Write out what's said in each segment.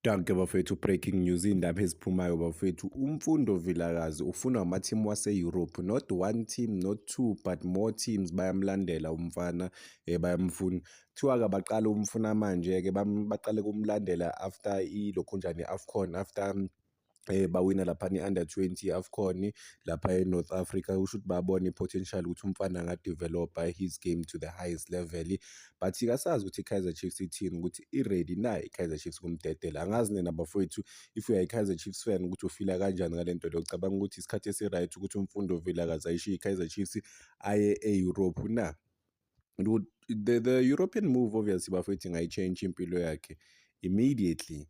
Danke bafethu, breaking news, iy'ndaba eziphumayo bafethu. UMfundo Vilakazi ufunwa amathimu wase-Europe, not one team, not two, but more teams bayamlandela umfana, bayamfuna. Kuthiwa-ke baqale ukumfuna manje-ke, baqale ukumlandela after ilokhunjani i-AFCON, after bawina laphana i-under 20 AFCON lapha e-North Africa. Kusho ukuthi babona i-potential ukuthi umfana anga-develop-a his game to the highest level, but asazi ukuthi i-Kaizer Chiefs ithini, ukuthi i-ready na i-Kaizer Chiefs kumdedela. Angazi nina bafowethu, if uya i-Kaizer Chiefs fan, ukuthi ufila kanjani ngale nto leyo. Ucabanga ukuthi isikhathi esi-right ukuthi uMfundo Vilakazi ayishiye i-Kaizer Chiefs aye e-Europe na? The European move obviously, bafowethu, ingayi-change impilo yakhe immediately,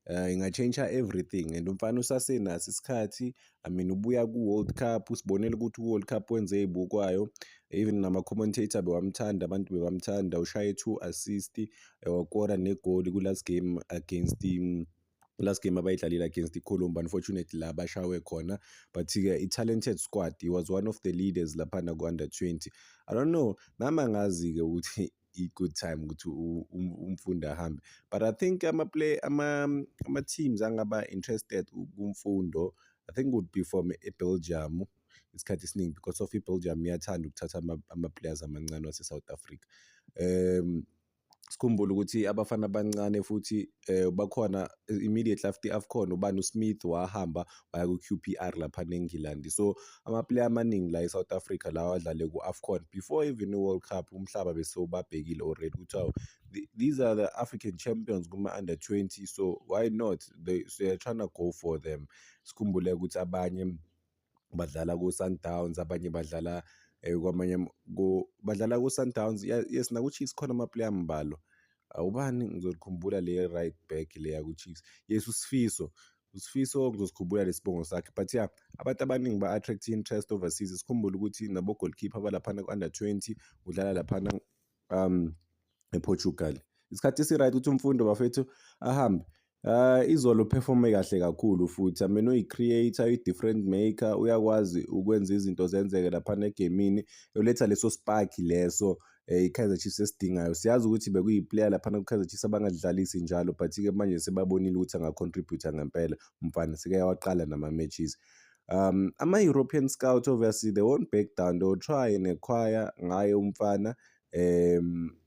inga-change everything, and umfana usasenaso isikhathi. I mean, ubuya ku-World Cup, usibonele ukuthi ku-World Cup wenze ey'bukwayo, even nama-commentator bewamthanda, abantu bebamthanda. Ushaye two assist, wakora negoli ku-last game against last game abayidlalile against iColombia. Unfortunately la bashawe khona, but-ke i-talented squad, he was one of the leaders laphana ku-under 20. I don't know, nami angazi-ke ukuthi i-good time ukuthi uMfundo ahambe, but I think ama-play ama-teams angaba interested kuMfundo, I think would be from eBelgium isikhathi esiningi, because of iBelgium iyathanda ukuthatha ama-players amancane wase-South Africa. Sikhumbule ukuthi abafana abancane futhi bakhona immediately after i-AFCON, ubani, uSmith wahamba waya ku-QPR laphana eNgilandi. So ama-player amaningi la e-South Africa lawa adlale ku-AFCON before even i-World Cup, umhlaba besewubabhekile already ukuthi hawu, these are the African champions kuma-under 20, so why not? They are trying to go for them. Sikhumbule ukuthi abanye badlala ku-Sundowns, abanye badlala kwamanye, badlala ku-Sundowns, yes, naku-Chiefs khona ama-player ambalwa. Ubani, ngizolikhumbula le right back le yaku-Chiefs, yes, uSifiso, uSifiso, ngizosikhumbula lesibongo sakhe. But yeah, abantu abaningi ba-attract interest overseas. Sikhumbule ukuthi nabo-goalkeeper abalaphana ku-under 20 udlala laphana ePortugal. Isikhathi esi-right ukuthi uMfundo, bafethu, ahambe. Izolo uperforme kahle kakhulu futhi. I mean, uyi-creator, uyi-different maker, uyakwazi ukwenza izinto zenzeke laphana egemini, uletha leso spark leso i-Kaizer Chiefs esidingayo. Siyazi ukuthi bekuyi-player laphana ku-Kaizer Chiefs abangadlalisi njalo, but-ke manje sebabonile ukuthi anga-contribute ngempela umfana, seke waqala nama-matches. Ama-European scout obviously they won't back down, they will try and acquire ngaye umfana,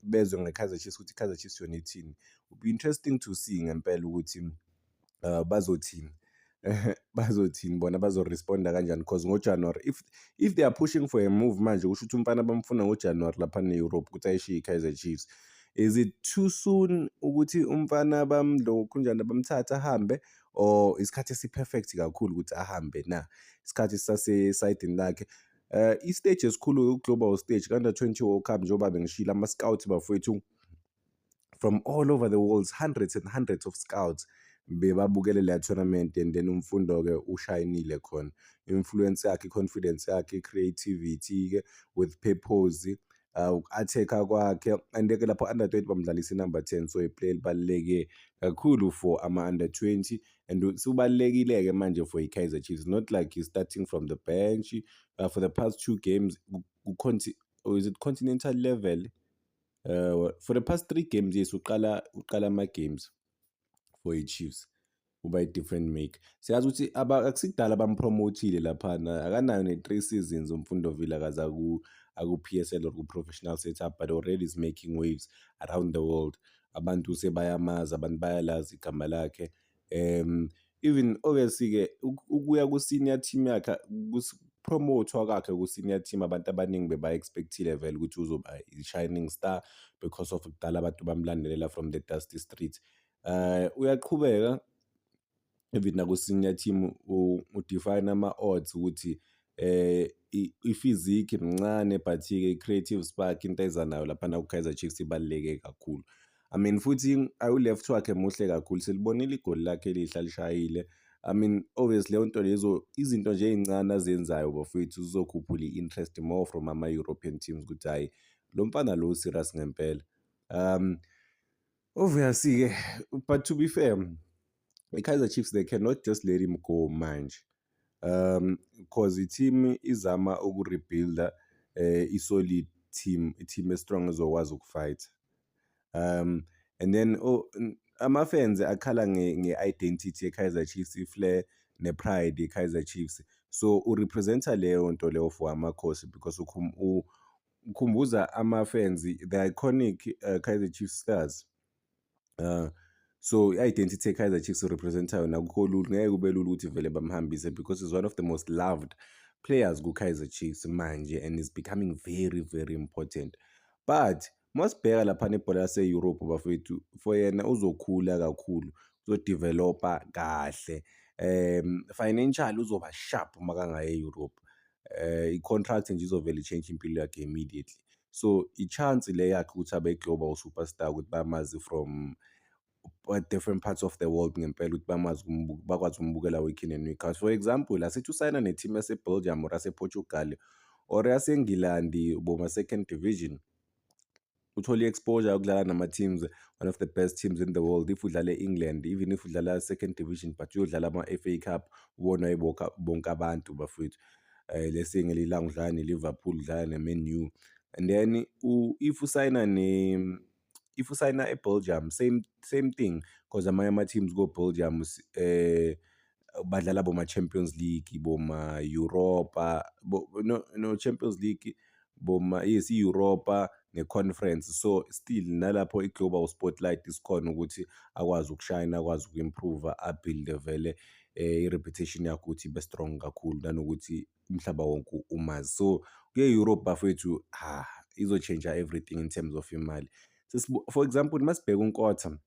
bezwe nge-Kaizer Chiefs ukuthi i-Kaizer Chiefs yona ithini. Will be interesting to see ngempela ukuthi bazothini, bazothini bona, bazoresponda kanjani, because ngoJanuary, if they are pushing for a move manje, kusho ukuthi umfana bamfuna ngoJanuary laphana e-Europe ukuthi ayishiye i-Kaizer Chiefs. Is it too soon ukuthi umfana bamlokhunjana bamthathe ahambe, or isikhathi esi-perfect kakhulu ukuthi ahambe na? Isikhathi sisasesayidini lakhe. I-stage esikhulu, global stage ka-under 20 World Cup, njengoba bengishilo, ama-scout, bafowethu, from all over the world, hundreds and hundreds of scouts bebabukele leya tournament, and then uMfundo-ke ushayinile khona. Influence yakhe, i-confidence yakhe, i-creativity-ke with purpose, uku-attack-a kwakhe, and-ke lapho under 20 bamdlalisa i-number 10, so i-player elibaluleke kakhulu for ama-under 20, and usubalulekile-ke manje for i-Kaizer Chiefs. Not like he's starting from the bench for the past two games, or is it continental level, for the past three games, yes, uqala ama-games for i-Chiefs, uba i-different maker. Siyazi ukuthi akusikudala bampromotile laphana, akanayo ne-three seasons uMfundo Vilakazi aku-PSL or ku-professional setup, but already is making waves around the world. Abantu sebayamazi, abantu bayalazi igama lakhe. Even obviously-ke ukuya ku-senior team yakhe, promothwa kwakhe ku-senior team, abantu abaningi beba-expect-ile vele ukuthi uzoba i-shining star because of kudala abantu bamlandelela from the dusty street. Uyaqhubeka even naku-senior team, u-define ama-odds ukuthi i-physique mncane, but-ke i-creative spark, into eza nayo laphana ku-Kaizer Chiefs, ibaluleke kakhulu. I mean, futhi u-left wakhe muhle kakhulu, silibonile igoli lakhe elihle alishayile. I mean, obviously leyo nto lezo, izinto nje ey'ncane azenzayo, bafowethu, zizokhuphula i-interest more from ama-European teams ukuthi hhayi, lo mfana lo serious ngempela. Obviously-ke, but to be fair, i-Kaizer Chiefs, they cannot just let him go manje, because i-team izama uku-rebuild-a i-solid team, i-team e-strong ezokwazi ukufight. And then oh, Ama-fans akhala nge-identity ye-Kaizer Chiefs, i-flair ne-pride ye-Kaizer Chiefs. So u-represent-a leyo nto leyo for Amakhosi because ukhumbuza ama-fans the iconic Kaizer Chiefs stars. So i-identity ye-Kaizer Chiefs u-represent-a yona, akukho lula, ngeke kube lula ukuthi vele bamhambise because he's one of the most loved players ku-Kaizer Chiefs manje and is becoming very, very important. But masibheka laphana ibhola lase-Europe, bafethu, for yena uzokhula kakhulu, uzo-develop-a kahle, financially uzoba sharp makangaya e-Europe. I-contract nje izovele i-change impilo yakhe immediately. So i-chance le yakhe ukuthi abe i-global superstar, ukuthi bamazi from different parts of the world ngempela, ukuthi bamazi, bakwazi ukumbukela week in and week out. For example, asithi usayina ne-team yase-Belgium or yase-Portugal or yaseNgilandi, boma-second division, uthole i-exposure yokudlala nama-teams, one of the best teams in the world. If udlala e-England, even if udlala second division, but uyodlala ama-FA Cup, ubonwa bonke abantu, bafowethu. Let's say ngelinye ilanga udlala ne-Liverpool, udlala ne-Man U, and then if usayina e-Belgium, same same thing, 'cause amanye ama-teams ko-Belgium badlala boma-Champions League, boma-Europa, no, no Champions League, boma, yes, i-Europa ne-Conference. So still nalapho i-global spotlight isikhona ukuthi akwazi ukushayina, akwazi uku-improve-a, a-build-e vele i-reputation yakhe ukuthi ibe strong kakhulu, nanokuthi umhlaba wonke umazi. So kuye-Europe, bafowethu, ha, izo-change-a everything in terms of imali. For example, masibheka uNkota,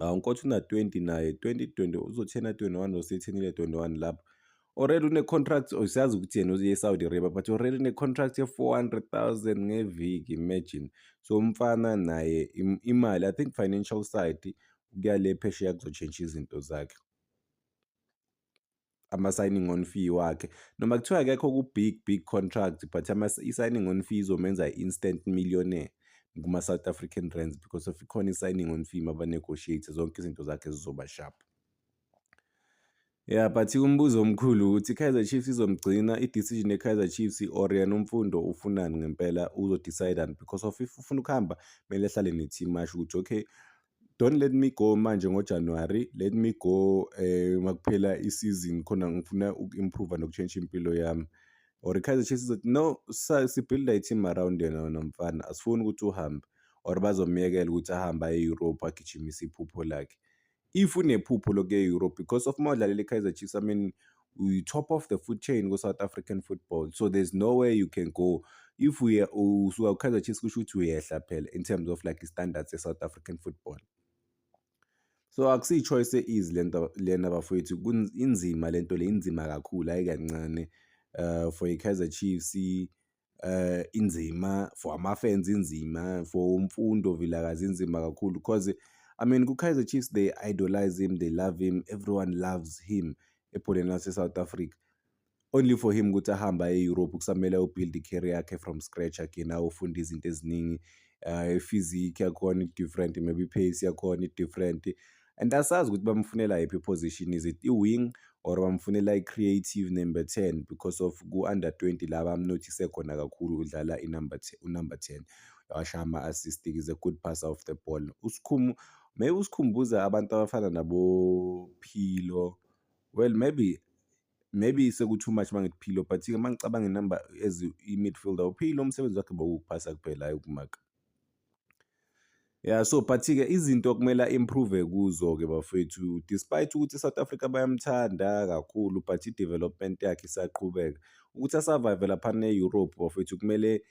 uNkota una-20 naye, 20 20, uzo-turn-a 21 or sethurnile 21 lapho. Already une-contract, siyazi ukuthi yena uye e-Saudi Arabia, but already une-contract ye-400,000 ngeviki, imagine. So umfana naye imali, I think financial side, ukuya le phesheya kuzo-change izinto zakhe. Ama-signing on fee wakhe, noma kuthiwa akekho ku-big big contract, but i-signing on fee izomenza i-instant millionaire kuma-South African rands because of ikhona i-signing on fee, maba-negotiate zonke izinto zakhe zizoba sharp. Yeah, but umbuzo omkhulu ukuthi i-Kaizer Chiefs izomgcina, i-decision ye-Kaizer Chiefs or yena uMfundo ufunani ngempela, uzo-decide-ani? Because of if ufuna ukuhamba, kumele ahlale ne-team, asho ukuthi, "Okay, don't let me go manje ngoJanuary, let me go makuphela isizini, khona ngifuna uku-improve nokushintsha impilo yami." Or i-Kaizer Chiefs izothi, "No, si-build-a i-team around yena wena mfana, asifuni ukuthi uhambe," or bazomyekela ukuthi ahambe aye e-Europe, agijimise iphupho lakhe, if unephupho lokuya e-Europe? Because of uma udlalela i-Kaizer Chiefs, I mean, we top of the food chain ku-South African football, so there's no way you can go. If usuka ku-Kaizer Chiefs, kusho ukuthi uyehla phela in terms of like i-standards e-South African football. So akusiyi-choice e-easy lento lena, bafowethu, inzima lento le, inzima kakhulu, hhayi kancane. For i-Kaizer Chiefs inzima, for ama-fans inzima, for uMfundo Vilakazi inzima kakhulu because, I mean, ku-Kaizer Chiefs they idolize him, they love him, everyone loves him ebholeni lase-South Africa. Only for him ukuthi ahambe aye e-Europe, kusamele ayo-build i-career yakhe from scratch again, ayofunda izinto eziningi, i-physique yakhona i-different, maybe i-pace yakhona i-different, and asazi ukuthi bamfunela yiphi i-position, is it i-wing or bamfunela i-creative number 10? Because of ku-under 20 la bam-notice khona kakhulu, udlala i-number u-number 10, washaya ama-assist, is a good passer of the ball. Maybe usikhumbuza abantu abafana nabo-Pirlo. Well, maybe seku-too much mangithi Pirlo, but-ke mangicabanga i-number as i-midfielder, uPirlo umsebenzi wakhe bekuwukuphasa kuphela, hhayi ukumaka. Yeah, so but-ke izinto okumele a-improve kuzo-ke, bafowethu, despite ukuthi i-South Africa bayamthanda kakhulu, but i-development yakhe isaqhubeka. Ukuthi a-survive laphana e-Europe, bafowethu, kumele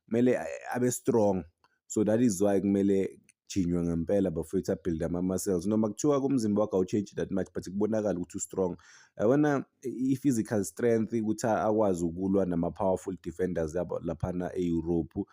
kumele abe strong. So that is why kumele kujinywe ngempela, bafowethu, a-build-e ama-muscles, noma kuthiwa umzimba wakhe awu-change that much, but kubonakala ukuthi u-strong, yabona, i-physical strength, ukuthi akwazi ukulwa nama-powerful defenders yabo laphana e-Europe.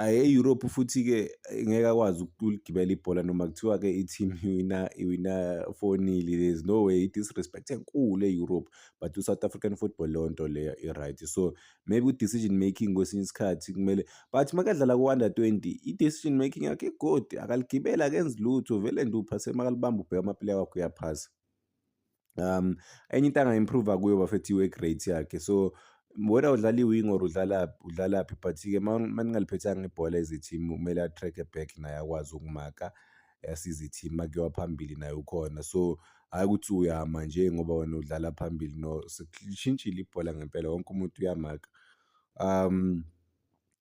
E-Europe futhi-ke ngeke akwazi ukuligibela ibhola, noma kuthiwa-ke i-team iwina, iwina 4-0, there's no way, i-disrespect enkulu e-Europe, but ku-South African football leyo nto leyo i-right. So maybe u-decision making kwesinye isikhathi kumele, but makadlala ku-under 20, i-decision making yakhe i-good, akaligibeli, akenzi lutho, vele nje uphase, makalibamba ubheka ama-player wakhe, uyaphasa. Enye into anga-improve-a kuyo, bafethu, i-work rate yakhe. So Whether udlala i-wing or udlalaphi, but-ke uma ningaliphethanga ibhola as i-team, kumele a-track-e back naye, akwazi ukumaka, asize i-team. Uma kuyiwa phambili naye ukhona, so hhayi ukuthi uyama nje ngoba wena udlala phambili. No, selishintshile ibhola ngempela, wonke umuntu uyamaka.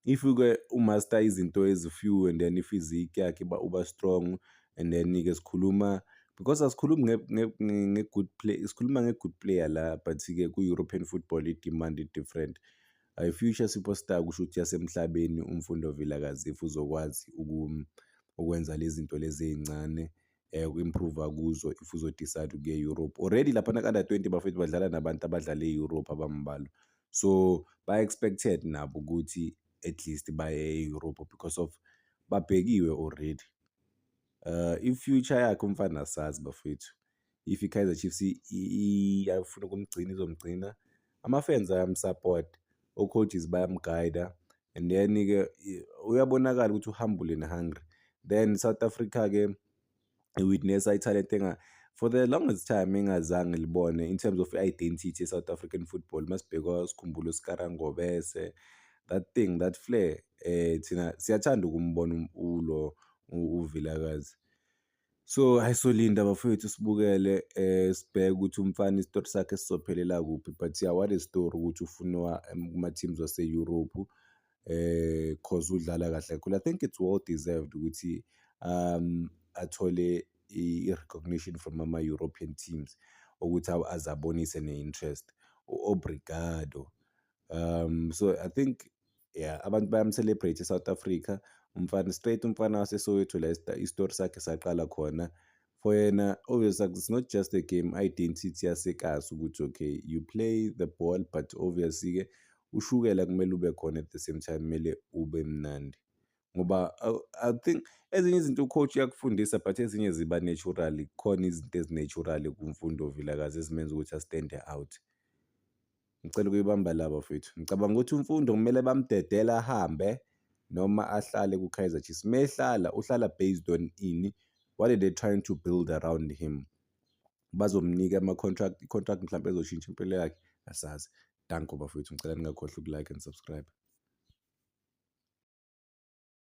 If-ke u-master izinto ezi-few and then i-physique yakhe uba strong, and then-ke sikhuluma because asikhulumi nge-good play, sikhuluma nge-good player la, but-ke ku-European football i-demand i-different. I-future superstar, kusho ukuthi yasemhlabeni uMfundo Vilakazi, if uzokwazi ukwenza lezi zinto lezi ey'ncane, uku-improve-a kuzo, if uzo-decide ukuya e-Europe. Already laphana ku-under 20, bafethu, badlala nabantu abadlala e-Europe abambalwa, so ba-expected nabo ukuthi at least baye e-Europe because of babhekiwe already. I-future yakhe umfana asazi, bafethu. If i-Kaizer Chiefs iyafuna ukumgcina, izomgcina. Ama-fans ayam-support, o-coaches bayam-guide-a, and then-ke uyabonakala ukuthi u-humble and hungry. Then South Africa-ke i-witness-a ithalente for the longest time engazange libone in terms of i-identity ye-South African football. Masibheka, sikhumbula uScara Ngobese, that thing, that flair, thina siyathanda ukumbona ulo uVilakazi. So hhayi, solinda, bafowethu, sibukele, sibheke ukuthi umfana isitori sakhe sizophelela kuphi. But yeah, what a story ukuthi ufunwa kuma-teams wase-Europe, 'cause udlala kahle kakhulu. I think it's well deserved ukuthi athole i-recognition from ama-European teams, ukuthi aze abonise ne-interest, u-obrigado. So I think, yeah, abantu bayam-celebrate e-South Africa umfana, straight umfana waseSoweto la isitori sakhe saqala khona. For yena, obviously, it's not just a game, identity yasekasi ukuthi okay, you play the ball, but obviously-ke ushukela kumele ube khona, at the same time kumele ube mnandi, ngoba I think ezinye izinto u-coach uyakufundisa, but ezinye ziba natural. Khona izinto ezi-natural kuMfundo Vilakazi ezimenza ukuthi a-stand-e out. Ngicela ukuyibamba la, bafethu. Ngicabanga ukuthi uMfundo kumele bamdedele ahambe noma ahlale ku-Kaizer Chiefs. Mehlala, uhlala based on ini? What are they trying to build around him? Bazomnika ama-contract, i-contract mhlawumbe ezoshintsha impilo yakhe, asazi. Danko, bafethu, ngicela ningakhohlwa uku-like and subscribe.